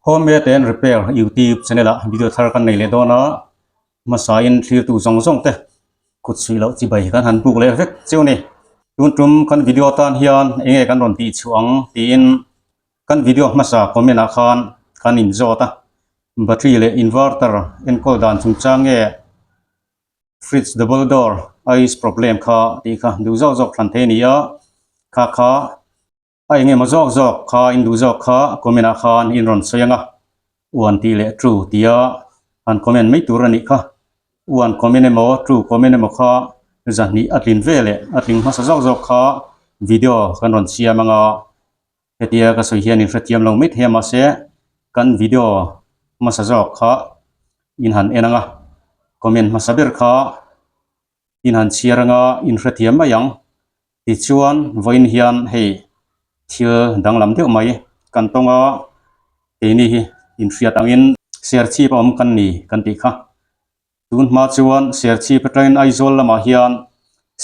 Homemade and Repair YouTube channel ah video thar kan nei leh dawn a, hmasain thlirtu zawng zawng te kut suih loh chibai kan han buk leh vek chiu ni. Tun tum kan video tan hian eng nge kan rawn tih chhuah ang tiin kan video hmasa comment ah khan kan inzawt a, battery leh inverter enkawl dan chungchang nge fridge double door ice problem kha tih kha duh zawk zawk thlan thei a ni a, kha kha a eng emaw zawk zawk kha in duh zawk kha comment ah khan in rawn sawi ang a, uan tih leh true tia han comment mai tur a nih kha, uan comment emaw true comment emaw kha zahnih a tlin ve leh a tling hmasa zawk zawk kha video kan rawn siam ang a, hetia ka sawi hian in hrethiam lo mai thei a mahse kan video hmasa zawk kha in han en ang a, comment hmasa ber kha in han chhiar ang a in hrethiam mai ang. Tichuan vawiin hian hei thil danglam deuh mai kan tawng a, keini hi inhriat angin Serchhip a awm kan ni kan tih kha. Tun hma chuan Serchhip atangin Aizawl lamah hian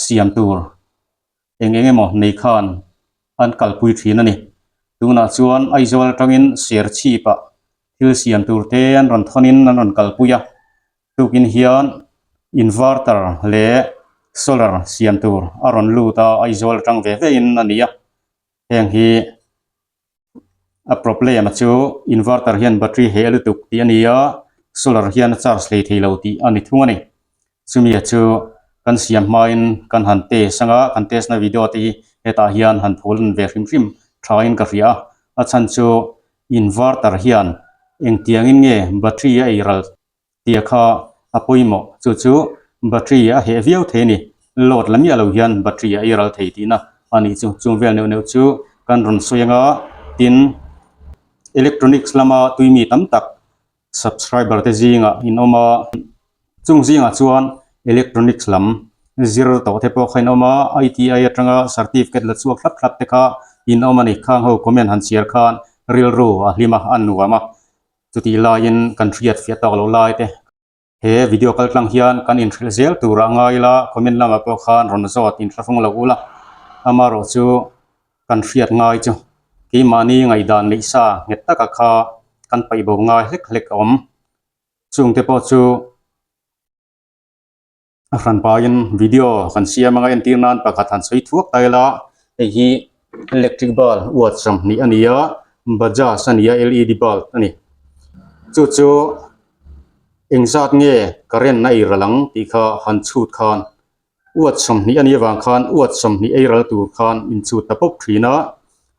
siam tur eng eng emaw nei khan an kalpui thin a ni. Tunah chuan Aizawl atangin Serchhip ah thil siam tur te an rawn thawnin an rawn kalpui a. Tukin hian inverter leh solar siam tur a rawn lut a, Aizawl atang ve ve in a ni a. Heng hi a problem a chu inverter hian battery heh lutuk tih a ni a, solar hian a charge hlei thei lo tih a ni thung a ni. Chumi a chu kan siam hmain kan han test anga kan test na video te hi hetah hian han phul ve hrim hrim thain ka hria a, a chhan chu inverter hian engtiangin nge battery a ei ral tia kha a pawimawh. Chu chu battery a heh viau thei a ni. Load la miah lo hian battery a ei ral thei tihna a nih chu. Chung vel neuh neuh chu kan rawn sawi anga tin electronics lama tui mi tam tak subscriber te zingah in awm a. Chung zingah chuan electronics lam zir tawh te pawh kha in awm a, ITI atanga certificate la chhuak thlap thlap te kha in awm a ni. Khang ho comment han chhiar khan rilru a hlim a, a nuam a. Chutih laiin kan hriat fiah tawk loh lai te he video kal tlang hian kan inhrilh zel tur a ngai ila comment lamah pawh khan rawn zawt inthlahrung lo ula amaherawh chu kan hriat ngai chu keimahni ngaihdan neih sa nghet taka kha kan paih bo ngai hlek hlek a awm chungte pawh chu. A hran pahin video kan siam anga entir nan pakhat han sawi thuak ta ila hei hi electric bulb watt 20 a ni a bajaj a ni a led bulb a ni chu chu engzat nge current a ei ral ang tih kha han chhut khan watt 20 a nih avang khan watt 20 ei ral tur khan inchhut ta pawp thin a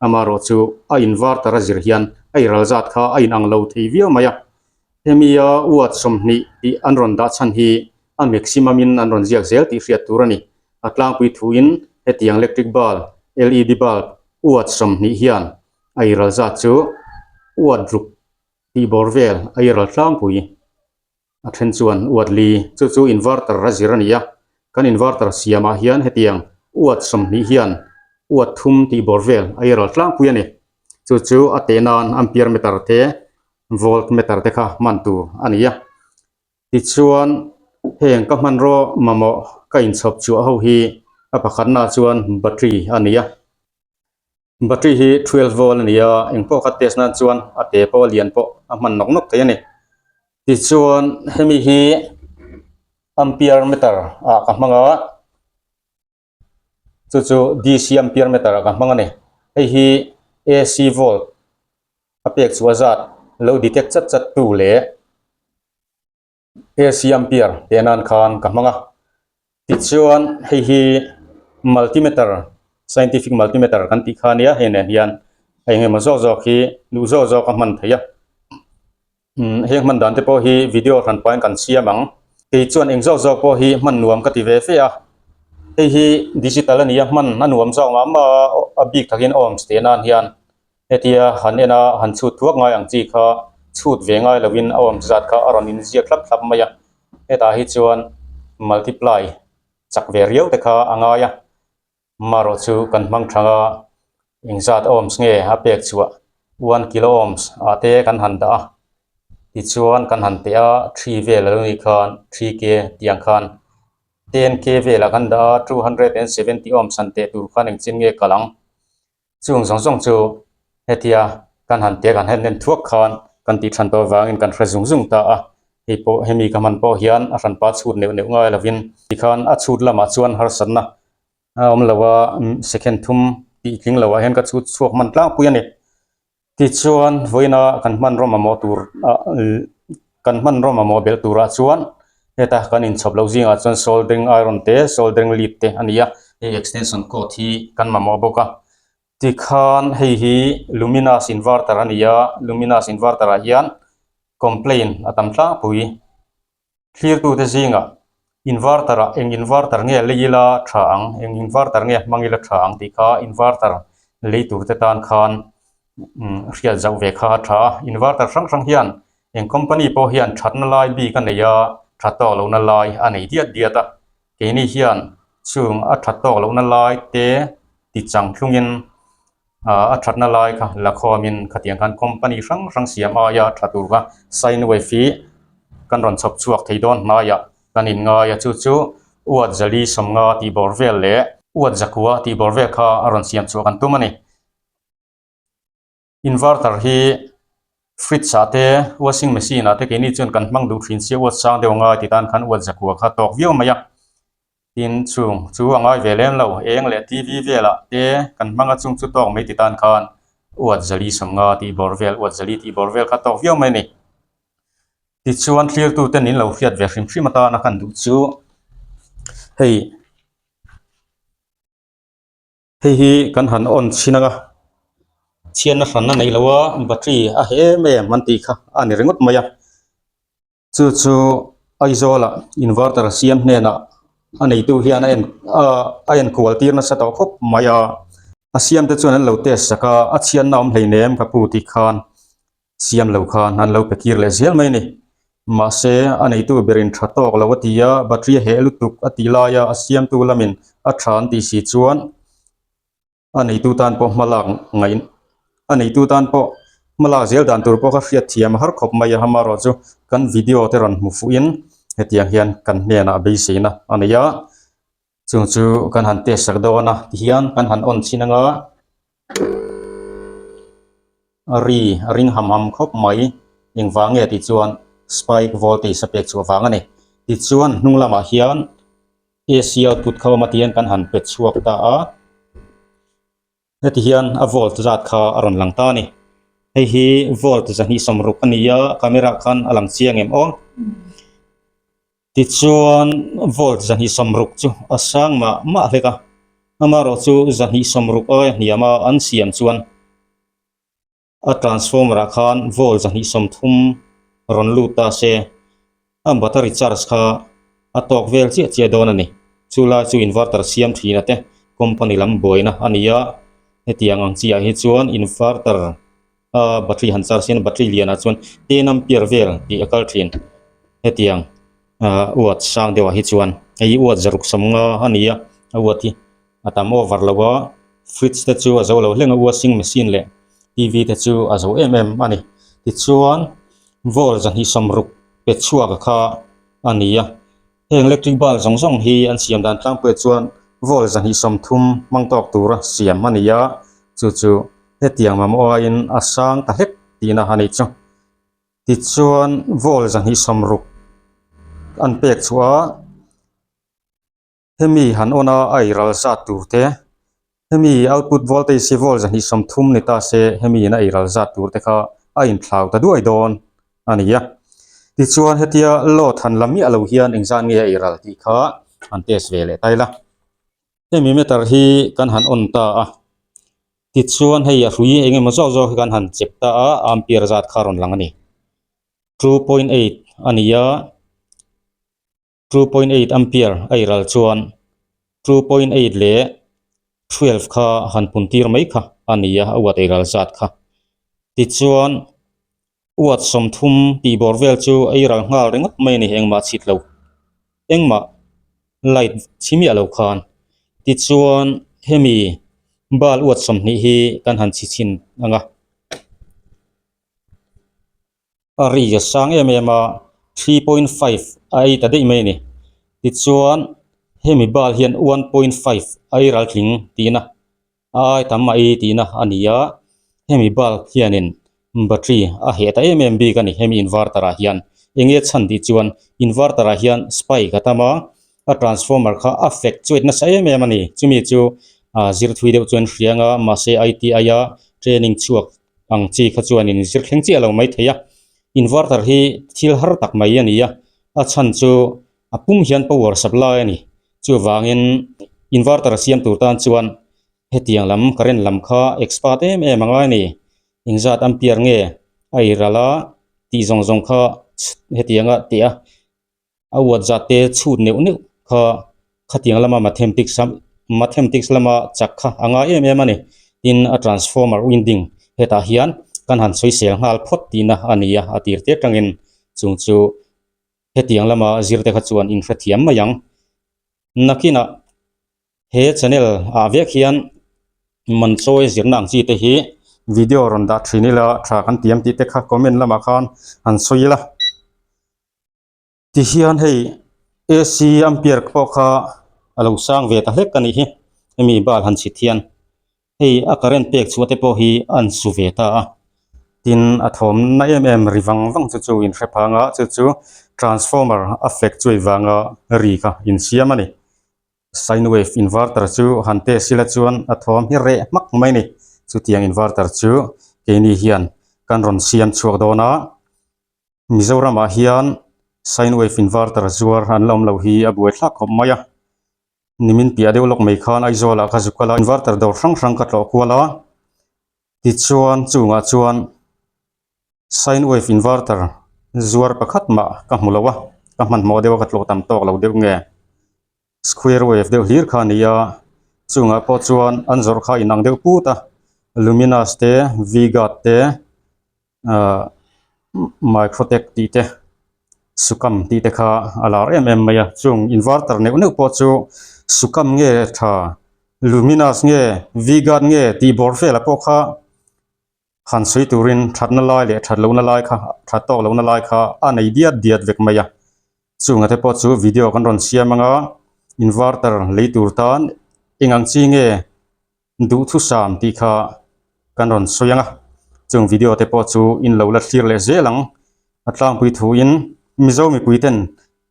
amaherawh chu a inverter a zir hian a ei ral zat kha a inang lo thei viau mai a. Hemi a watt 20 tih an rawn dah chhan hi a maximum in an rawn ziak zel tih hriat tur a ni. A tlangpui thuin hetiang electric bulb, LED bulb, watt 20 hian a iral zat chu watt ruk tih bawr vel a iral tlangpui. A then chuan watt li chu chu inverter a zir a ni a, kan inverter siamah hian hetiang watt 20 hian watt thum tih bawr vel a iral tlangpui a ni. Chu chu a teh nan ampere meter te volt meter te kha hman tur a ni a tichuan heng ka hmanraw mamawh ka inchhawp chhuah ho hi a pakhatnaah chuan battery a ni a battery hi 12 volt a ni a engpawh kha test nan chuan a te pawh a lian pawh a hman nawk nawk thei a ni tichuan hemi hi ampere meter ah ka hmang a. Chu chu DC ampere meter ah ka hmang a ni. Hei hi AC volt a pek chhuah zat lo detect chat chat tu leh AC ampere teh nan khan ka hmang a. Tichuan hei hi multimeter scientific multimeter kan tih kha a nia hei nen hian a engemaw zawk zawk hi duh zawk zawk a hman theih a. Umm heng hman dan te pawh hi video hran pahin kan siam ang. Kei chuan eng zawk zawk pawh hi hman nuam ka ti ve fe a. Hei hi digital a ni a, hman a nuam zawk mah mah a, a bik takin awms teh nan hian hetia han en a, han chhut thuak ngai ang chi kha chhut ve ngai lovin a awms zat kha a rawn inziak thlap thlap mai a. Hetah hi chuan multiply chak ve riau te kha a ngai a. Marawh chu kan hmang thang a, engzat ohms nge a pek chhuah one kilo ohms ah te kan han dah a, tichuan kan han teh a three vel a lo nih khan three k tiang khan ten k velah kan dah a 270 ohms han teh tur khan engchin nge kal ang. Chung zawng zawng chu hetia kan han teh kan han en thuak khan. kan tih than tawh avangin kan hre zung zung ta a, hei pawh hemi ka hman pawh hian a hranpa chhut neuh neuh ngai lovin tikhan a chhut lamah chuan harsatna a awm lo a, second thum tih tling loh ah hian ka chhut chhuak hman tlangpui a ni. Tichuan vawiina kan hmanraw mamawh tur ah kan hmanraw mamawh belh turah chuan heta kan inchhawp loh zingah chuan soldering iron te soldering lead te a ni a, hei extension cord hi kan mamawh bawk a. Tikhan hei hi Luminous inverter a ni a, Luminous inverter ah hian complaint a tam tlangpui. Thlirtute zingah inverter ah eng inverter nge lei ila tha ang, eng inverter nge hmang ila tha ang tih kha inverter lei tur te tan khan hriat zauh ve kha a tha a. Inverter hrang hrang hian eng company pawh hian thatna lai bik a nei a, tha tawk lohna lai a nei diat diat a. Keini hian chung a that tawk lohna lai te ti chang thlungin ah a thatna lai kha la khawmin khatiang khan company hrang hrang siam aia tha tur kha sine wave hi kan rawn chhawp chhuak thei dawn hnaiah kan inngai a chu chu uat zali sawmnga tih bawr vel leh uat zakua tih bawr vel kha a rawn siam chhuah kan tum a ni. Inverter hi fridge ah te washing machine ah te keini chuan kan hmang duh thin sia uat sang deuh angai ti tan khan uat zakua kha tawk viau mai a tin chung chu a ngai ve lem lo eng leh T V velah te kan hmang a chung chu tawk mai ti tan khan uat zali sawmnga tih bawr vel uat zali tih bawr vel kha tawk viau mai a ni. Tichuan thlirtute nin lo hriat ve hrim hrim atana kan duh chu hei. Hei hi kan han on chhin anga chhiatna hran a nei lo a battery a heh em em an tih kha a ni ringawt mai a chu chu Aizawl ah inverter siam hnenah a neitu hian a en ah a enkual tir nasa tawh khawp mai a a siam te chuan an lo test sak a a chhiatna awm hleinem ka pu tih khan siam lo khan an lo pe kir leh zel mai a ni. Mahse, a neitu berin tha tawk lo a ti a, battery a heh lutuk a tih laia a siamtu lamin a tha an tih si chuan a neitu tan pawh hma lak ngaih a neitu tan pawh hma lak zel dan tur pawh kha hriat thiam a har khawp mai a, amaherawh chu kan video te rawn hmu fuhin hetiang hian kan hnenah beiseina a nei a, chung chu kan han test sak dawn a tihian kan han on chhin anga. A ri a ring ham ham khawp mai. Engvang nge tih chuan spike voltage a pek chhuah vang a ni. Tichuan hnung lamah hian AC output kha awm a tihian kan han pe chhuak ta a. Heti hian a volt zat kha a rawn lang ta a ni. Hei hi volt 260 a ni a, camera khan a lang chiang em aw. Tichuan volt 260 chu a sang mah mah hlek a, amaherawh chu 260 aia hniam a an siam chuan a transformer ah khan volt 230 rawn lut ta se, a battery charge kha a tawk vel chiah chiah dawn a ni. Chu lai chu inverter siam thina te company lam buaina a ni a, hetiang ang chiah hi chuan inverter a battery han charge hian battery lianah chuan ten ampere vel tih a kal thin hetiang ah watt sang deuhah hi chuan hei hi watt zaruk sawmnga a ni a a watt hi a tam over lo a fridge te chu a zo lo hleng a washing machine leh T V te chu a zo em em a ni tichuan volt 260 pe chhuak kha a ni a. Heng electric bulb zawng zawng hi an siam dan tlangpuiah chuan volt 230 hmang tawk tura siam a ni a, chu chu hetiang mamawh aiin a sang ta hlek tihna a nih chu. Tichuan volt 260 an pek chhuah a, hemi han on a a ei ral zat tur te, hemi output voltage hi volt 230 ni ta se hemi in a ei ral zat tur te kha a inthlau ta duai dawn a ni a. Tichuan hetia load han la miah lo hian engzat nge a ei ral tih kha han test ve leh ta ila. Hemi meter hi kan han on ta a, tichuan hei a hrui eng emaw zawk zawk hi kan han chep ta a, ampere zat kha a rawn lang a ni. 2.8 a ni a. 2.8 ampere a iral chuan 2.8 leh 12 kha han pun tir mai kha a ni a, a watt eiral zat kha. Tichuan watt 30 tih bawr vel chu a iral nghal ringawt mai a ni, engmah chhit lo, engmah light chhi miah lo khan. Tichuan hemi bulb watt 20 hi kan han chhi chhin ang a. A ri a sang em em a, 3.5 a ei ta daih mai a ni. Tichuan hemi bal hian 1.5 a ei ral tling tihna, a ai tam a ei tihna a ni a, hemi bulb hianin. Battery a heh ta em em bik a ni hemi inverter ah hian. Enge chhan tih chuan inverter ah hian spike a tam a, a transformer kha a fek chuait nasa em em a ni. Chumi chu ah zir thui deuh chuan hria anga mahse ITI a training chhuak ang chi kha chuanin zir thleng chiah lo mai thei a. Inverter hi thil har tak mai a ni a, a chhan chu a pum hian power supply a ni. Chuvangin inverter siam tur tan chuan Hetiang lam current lam kha expert em em a ngai a ni. Engzat ampere nge a ei ral a tih zawng zawng kha hetianga teh a, a uat zat te chhut neuh neuh kha khatiang lama mathematics mathematics lama chak kha a ngai em em a ni. Tin a transformer winding hetah hian kan han sawisel nghal phawt tihna a ni a, a tir te atangin chung chu hetiang lama zir te kha chuan inhrethiam mai ang. Nakinah. He channel ah vek hian man chawi zirna ang chi te hi video rawn dah thin ila tha kan tiam tih te kha comment lamah khan han sawi ila. Tihian hei AC ampere pawh kha a lo sang ve ta hlek a nih hi hemi bal han chhit hian. Hei a current pek chhuah te pawh hi a an su ve ta a, tin a thawm na em em ri vang vang chu chu in hre phang a chu chu transformer a fek chuai vanga ri kha insiam a ni. Sine wave inverter chu han test ila chuan a thawm hi reh hmak mai a ni. Chutiang inverter chu keini hian kan rawn siam chhuak dawn a, Mizoramah hian sine wave inverter zuar an la awm lo hi a buai thlak khawp mai a. Nimin piah deuh lawk mai khan Aizawlah ka zuk kal a, inverter dawr hrang hrang ka tlawh kual a, tichuan chungah chuan Sine wave inverter zuar pakhat mah ka hmu lo a, ka hmanhmawh deuh a ka tlawh tam tawk lo deuh nge. Square wave deuh hlir kha a ni a, chungah pawh chuan an zawrh kha a inang deuh put a, Luminous te, V-guard te, ahh Microtek tih te, Sukam tih te kha a lar em em mai a, chung inverter neuh neuh pawh chu Sukam nge tha, Luminous nge, V-guard nge tih bawr velah pawh kha Han sawi turin thatna lai leh that lohna lai kha that tawk lohna lai kha a nei diat diat vek mai a. Chunga te pawh chu video kan rawn siam anga inverter lei tur tan eng ang chi nge duhthusam tih kha kan rawn sawi anga chung video te pawh chu in lo la thlir leh zel ang. A tlangpui thuin Mizo mipui ten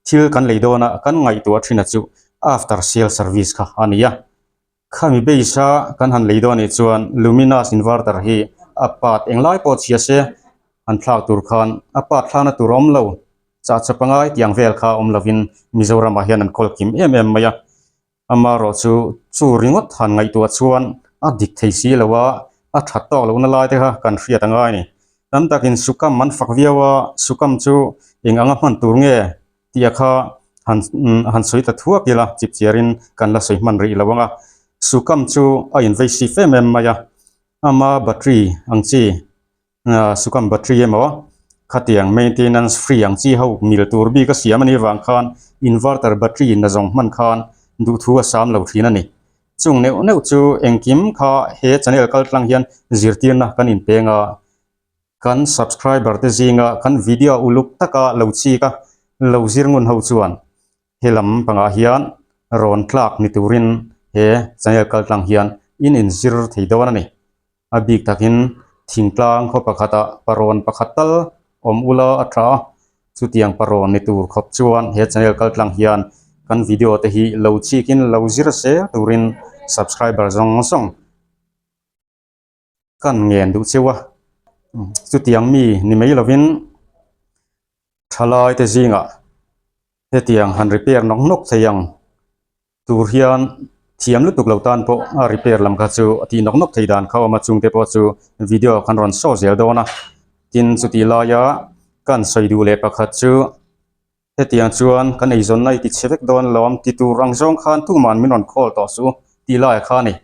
thil kan lei dawna kan ngaihtuah thin a chu after sale service kha a ni a. Khami base a kan han lei dawn anih chuan Luminous inverter hi a part englai pawh chhia se an thlak tur khan a part thlakna tur a awm lo chah chawp angai tih ang vel kha awm lovin Mizoramah hian an kawl kim em em mai a amaherawh chu chu ringawt han ngaihtuah chuan a dik thei si lo a a that tawk lohna lai te kha kan hriat angai a ni tam takin sukam an fak viau a sukam chu eng anga hman tur nge Tia kha han han sawi ta thuak ila chip chiarin kan la sawi hman rih lo ang a. Sukam chu a invasive em em mai a, ama battery ang chi sukam battery emaw khatiang maintenance free ang chi ho mil tur bik a siam a nih avang khan inverter battery na zawng hman khan duhthu a sam lo thin a ni. Chung neuh neuh chu engkim kha he channel kaltlang hian zirtirna kan inpeng a. Kan subscriber te zinga kan video uluk taka lo chik a, lo zir ngun ho chuan he lam pangah hian rawn tlak ni turin he channel kaltlang hian in inzir thei dawn a ni. A bik takin thingtlang khaw pakhatah parawn pakhat tal awm ula a tha a, chutiang parawn ni tur khawp chuan he channel kaltlang hian kan video te hi lo chikin lo zir zel turin subscriber zawng zawng Kan ngen duh cheu a, chutiang mi ni mai lovin thalai te zingah hetiang han repair nawk nawk thei ang tur hian thiam lutuk lo tan pawh a repair lam kha chu a tih nawk nawk thei dan kha a awm a, chungte pawh chu video kan rawn show zel dawn a, tin chutih laia kan sawi duh leh pakhat chu hetiang chuan kan eizawnna i ti chhe vek dawn alawm ti tur ang zawng khan tuman min rawn call tawh suh tih laiah kha a ni.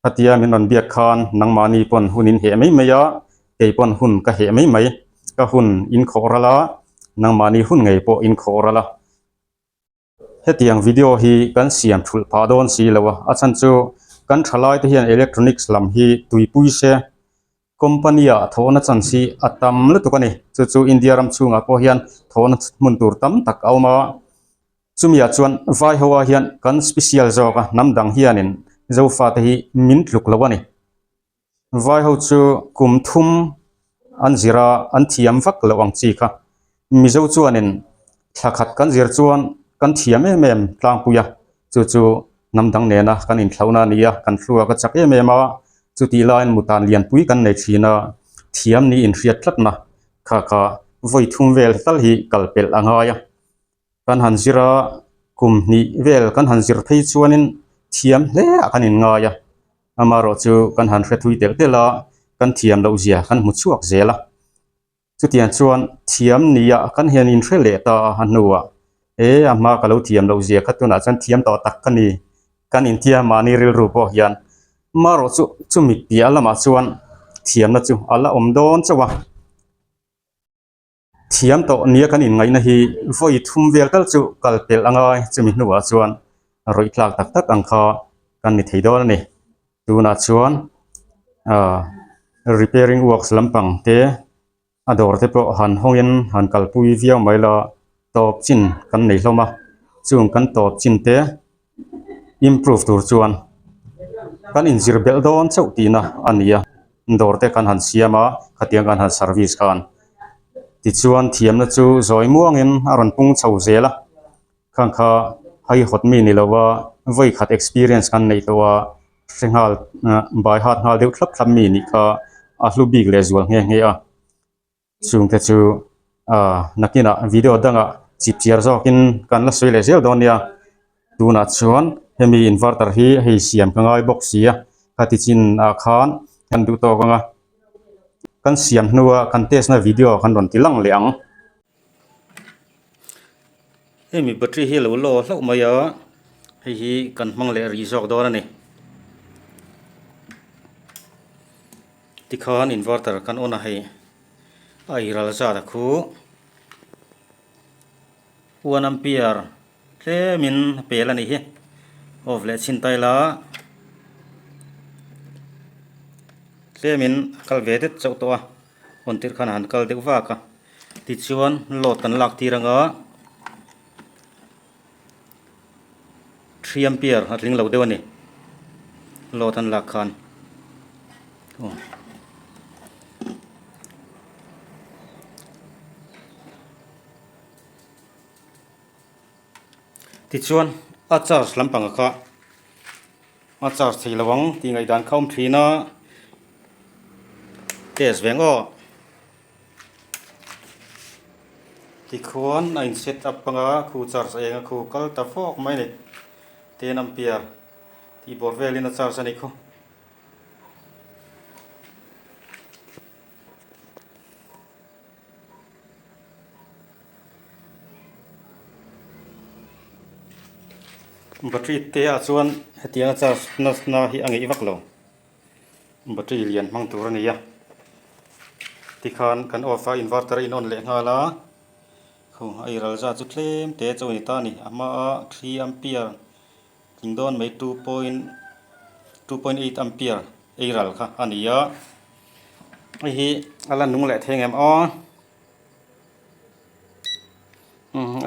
Khatia min rawn biak khan nangmahni pawn hun in heh mai mai a, kei pawn hun ka heh mai mai. Ka hun in khawh ral a, nangmahni hun ngei pawh in khawh ral a. Hetiang video hi kan siam thulh phah dawn si lo a, a chhan chu kan thalai te hian electronics lam hi tuipui se company ah thawhna chance hi a tam lutuk a ni. Chu chu India ram chhungah pawh hian thawhna hmun tur tam tak a awm a. Chumiah chuan vai hoa hian kan special zawk a, hnam dang hianin Zofa te hi min tluk lo a ni. Vai ho chu kum thum. an zir a an thiam vak loh ang chi kha. Mizo chuanin thla khat kan zir chuan kan thiam em em tlangpui a, chu chu hnam dang nena kan inthlauhna a ni a, kan thluak a chak em em a, chutih laiin mutan lianpui kan nei thin a, thiam ni inhriat tlatna kha kha vawi thum vel tal hi kal pelh a ngai a. Kan han zir a, kum hnih vel kan han zir phei chuanin thiam hle ah kan inngai a, amaherawh chu kan han hre thui telh telh a, kan thiam loh zia kan hmu chhuak zel a. Chutiang chuan thiam nia kan hian inhre leh ta a hnuah e a hma ka lo thiam loh zia kha tunah chuan thiam tawh tak ka ni kan intia mahni rilru pawh hian marawh chu chumi piah lamah chuan thiamna chu a la awm dawn chauh a. Thiam tawh nia kan inngaihna hi vawi thum vel tal chu kal pelh a ngai chumi hnuah chuan rawih tlak tak tak ang kha kan ni thei dawn a ni. Tunah chuan ah repairing works lampang te a dawr te pawh han hawngin han kalpui viau mai la tawp chin kan nei hlawm a chung kan tawp chin te improve tur chuan kan inzir belh dawn chauh tihna a ni a dawr te kan han siam a khatiang kan han service khan tichuan thiamna chu zawi muangin a rawn pung chho zel a. Khang kha haihawt mi ni lova vawi khat experience kan neih tawh a, hre nghal by heart nghal deuh thlap thlap mi nih kha a hlu bik leh zual nghe nghe a. Chungte chu ah nakinah video dangah chip chiar zawkin kan la sawi leh zel dawn nia. Tunah chuan hemi inverter hi hei siam ka ngai bawk si a, khati chin ah khan kan duh tawk ang a, kan siam hnua kan test na video kan rawn ti lang leh ang. Hemi battery hi a lo law hlauh mai a hei hi kan hmang leh rih zawk dawn a ni tikhan inverter kan on a hei a ei ral zat a khu one ampere tlemin a pel a nih hi off leh chhin ta ila tlemin a kal ve det chauh tawh a on tirh khan a han kal deuh vak a. Tichuan load kan lak tir anga three ampere a tling lo deuh a ni load an lak khan aw. Tichuan a charge lampang kha a charge thei lo ang tih ngaihdan kha awm thin a test ve ang aw. Tikhuan a in set up anga khu charge a eng a khu kal ta fawk mai a ni ten ampere tih bawr velin a charge a nih khu. Battery te ah chuan hetianga charge na hi a ngeih vak lo. Battery lian hmang tur a ni a tikhan kan off a inverter a in on leh nghal a khu a iral zat chu tlem te chu a ni ta a ni a hmaa 3 ampere tling dawn mai 2.2.8 ampere ei ral kha a ni a hei hi a la nung leh thei ang em aw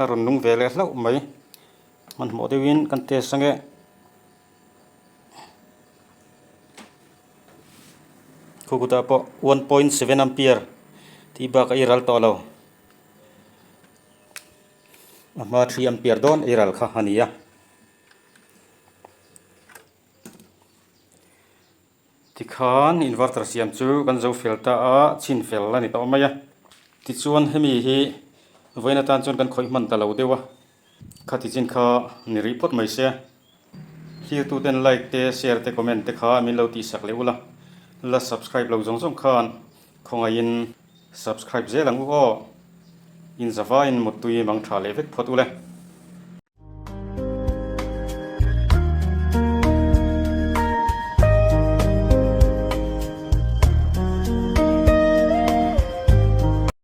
a rawn nung ve leh hlauh mai hmanhmawh deuhin kan test ang e. Khukutah pawh 1.7 ampere tih bak a iral tawh lo. A hma 3 ampere dawn a iral kha a ni a. Tikhan inverter siam chu kan zo fel ta a, chhin fel a ni tawh mai a. Tichuan hemi hi vawiin atan chuan kan khawih hman ta lo deuh a. Khati chin kha ni rih phawt mai se. Thlir tuten like te share te comment te kha min lo tihsak leh ula. La subscribe lo zawng zawng khan khawngaihin subscribe zel ang u aw. Inzavain muttui mang tha leh vek phawt ule.